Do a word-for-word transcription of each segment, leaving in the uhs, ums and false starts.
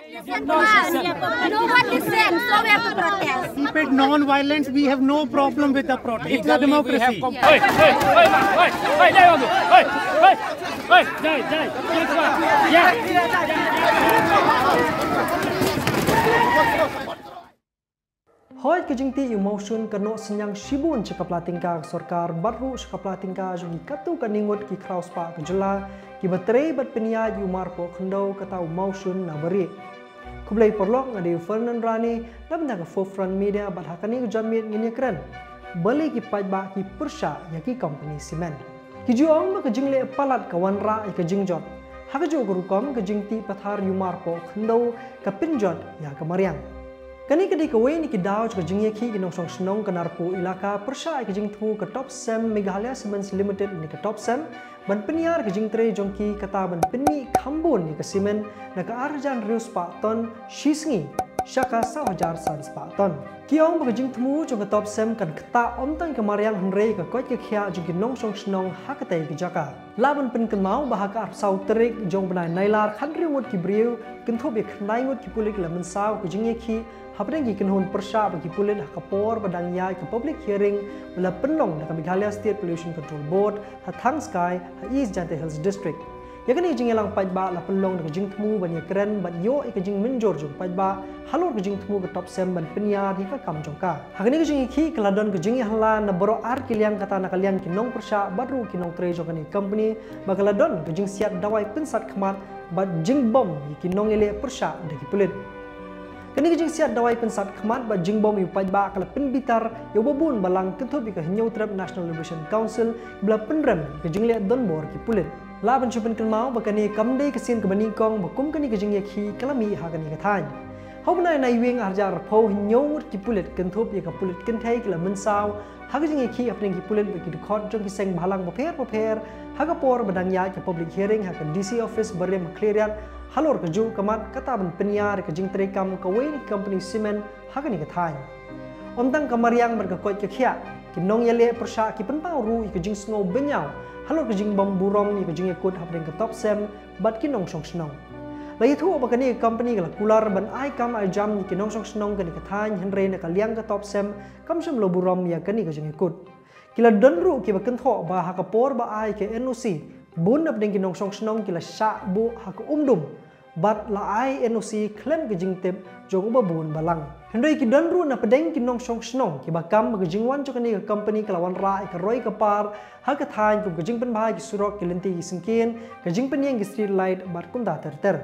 No one listens, so we have to protest. Keep it non-violence. We have no problem with the protest. It's a democracy. Hooid, ka jingtih ïa u mawshun ka noh synñiang shibun sha ka pla tyngka ka sorkar bad ruh sha ka pla tyngka jong ki katto katne ngut ki khraw spah ka jylla kiba trei bad pynïaid ïa u marpoh khyndew kata u mawshun na barieh. Khublei paralok, nga dei u Fernand Rani na bynta ka Fourth Front Media bad ha kane ka janmiet ngin ïakren balei ki paidbah ki pyrshah ïa ki kompani simen. Ki ju ong ba ka jingleh palat ka wanrah ïa ka jingjot. Ha kajuh ka rukom ka jingtih pathar ïa u marpoh khyndew ka pynjot ïa ka mariang. Kane ka dei kawei na ki daw jong ka jingïakhih ki nongshong shnong ka Narpuh Elaka pyrshah ïa ka jingthmu ka Topcem Meghalaya Cements Limited ne ka Topcem ban pynïar ka jingtrei jong ki kata ban pynmih khambun ïa ka simen na ka ar hajar hynriew spah ton shi sngi sha ka saw hajar san spah ton. Ki ong ba ka jingthmu jong ka Topcem kan ktah ym tang ïa ka mariang hynrei ïa ka koit ka khiah jong ki nongshong shnong ha katei ka jaka. Lah ban pynkynmaw ba ha ka arphew saw tarik jong u bnai Nailar khathynriew ngut ki briew kynthup ïa khyndai ngut ki pulit ki la mynsaw ka jingïakhih hapdeng ki kynhun pyrshah bad ki pulit ha ka por ba dang ïaid ka public hearing ba la pynlong da ka Meghalaya State Pollution Control Board ha Thangskai ha East Jaintia Hills District. Ïa kane ka jingïalang paidbah la pynlong da ka jingthmu ban ïakren bad ïoh ïa ka jingmynjur jong paidbah halor ka jingthmu ka Topcem ban pynïar ïa ka kam jong ka. Ha kane ka jingïakhih ka la don ka jingïahala na baroh ar ki liang, kata na ka liang ki nongpyrshah bad ruh ki nongtrei jong kane ka company, bad ka la don ka jingsiat dawai pynsat khmat bad jingbom ïa ki nongïaleh pyrshah da ki pulit. Kane ka jingsiat dawai pynsat khmat bad jingbom ïa u paidbah ka la pynbitar ïa u Babun Balang kynthup ïa ka Hynñiewtrep National Liberation Council kiba la pynrem ïa ka jingleh donbor ki pulit. Lah ban shu pynkynmaw ba kane kam dei ka sien kaba nyngkong ba kum kane ka jingïakhih ka la mih ha kane ka thaiñ. Ha u bnai Naiwieng ar hajar arphew, hynñiew ngut ki pulit kynthup ïa ka pulit kynthei ki la mynsaw ha ka jingïakhih hapdeng ki pulit bad ki dkhot jong ki seng bhalang bapher bapher ha ka por ba dang ïaid ka public hearing ha ka D C office barim ha Khliehriat halor kajuh ka mat kata ban pynïar ïa ka jingtreikam kawei na ka company simen ha kane ka thaiñ. Ym tang ka mariang bad ka koit ka khiah, ki nongïaleh pyrshah ki pynpaw ruh ïa ka jingsngew bynñiaw halor ka jingbym burom ïa ka jingïakut hapdeng ka Topcem bad ki nongshong shnong. La ïathuh ba kane ka company ka la kular ban ai kam ai jam ïa ki nongshong shnong kane ka thaiñ hynrei na ka liang ka Topcem kam shym la burom ïa kane ka jingïakut. Ki la don ruh kiba kynthoh ba ha ka por ba ai ka N O C, bun napdeng ki nongshong shnong ki la shah buh ha ka umdum bad la ai N O C khlem ka jingtip jong u Babun Balang. Hynrei ki don ruh napdeng ki nongshong shnong kiba kam ba ka jingwan jong kane ka company ka la wanrah ïa ka roi ka par ha ka thaiñ kum ka jingpynbha ïa ki surok, ki lynti ki syngkien, ka jingpynïeng ki street light bad kumta ter ter.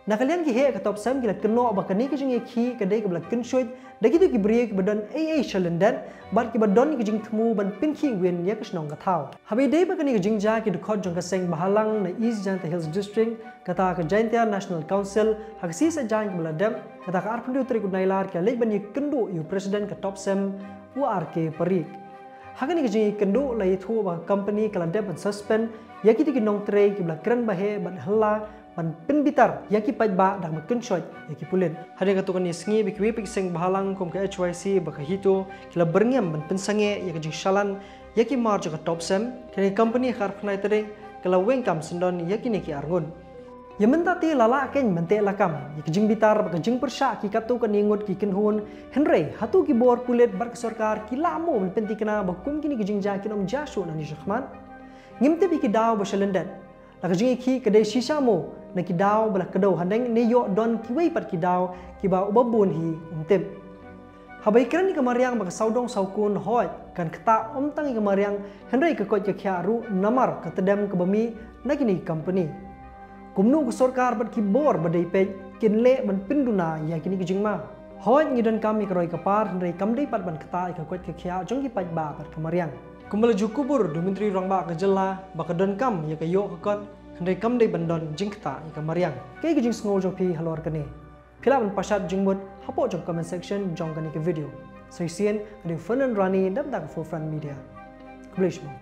Na ka liang ki heh ka Topcem ki la kynnoh ba kane ka jingïakhih ka dei kaba la kynshuh da kito ki briew kiba don ei ei sha lyndet bad kiba don ka jingthmu ban pynkhih win ïa ka shnong ka thaw. Haba ïadei bad kane ka jingjia, ki dkhot jong ka seng bhalang na East Jaintia Hills District, kata ka Jaintia National Council, ha ka sngi Saitjaiñ kaba la dep, kata ka arphew hynriew tarik u Nailar, ki la leit ban ïakynduh ïa u president ka Topcem, u R K Parikh. Ha kane ka jingïakynduh la ïathuh ba ka company ka la dep ban suspend ïa kito ki nongtrei kiba la kren baheh bad hela ban pynbitar ïa ki paidbah da kaba kynshoit ïa ki pulit. Hadien katto katne sngi ba kiwei pat ki seng bhalang kum ka H Y C bad ka HITO ki la byrngem ban pynsangeh ïa ka jingshalan ïa ki mar jong ka Topcem, kane ka company ha ka arphew khyndai tarik ka la weng kam syndon ïa kine ki arngut. Ïa mynta te la lah keiñ ban teh lakam ïa ka jingbitar bad ka jingpyrshah ki katto katne ngut ki kynhun, hynrei hato ki bor pulit bad ka sorkar ki lah mo ban pynthikna ba kum kine ki jingjia kin ym jia shuh nangne shakhmat? Ngim tip ïa ki daw ba sha lyndet. La ka jingïakhih ka dei shisha mo na ki daw ba la kdew haneng ne ïoh don kiwei pat ki daw kiba u Babun hi um tip. Haba ïakren ïa ka mariang bad ka sawdong sawkun, hooid kan ktah ym tang ïa ka mariang hynrei ka koit ka khiah ruh namar ka tdem kaba mih na kine ki company. Kumno ka sorkar bad ki bor ba dei peit kin leh ban pynduna ïa kine ki jingma? Hooid ngi donkam ïa ka roi ka par hynrei kam dei pat ban ktah ïa ka koit ka khiah jong ki paidbah bad ka mariang. Kumba la ju kubur da u Myntri Rangbah ka jylla ba ka donkam ïa ka ïoh ka kot, hynrei kam dei ban don jingktah ïa ka mariang. Kaei ka jingsngew jong phi halor kane? Phi lah ban pynshad jingmut hapoh jong comment section jong kane ka video. Sa shisien, nga dei u Fernand Rani na ka bynta ka Fourth Front Media. Khublei shibun.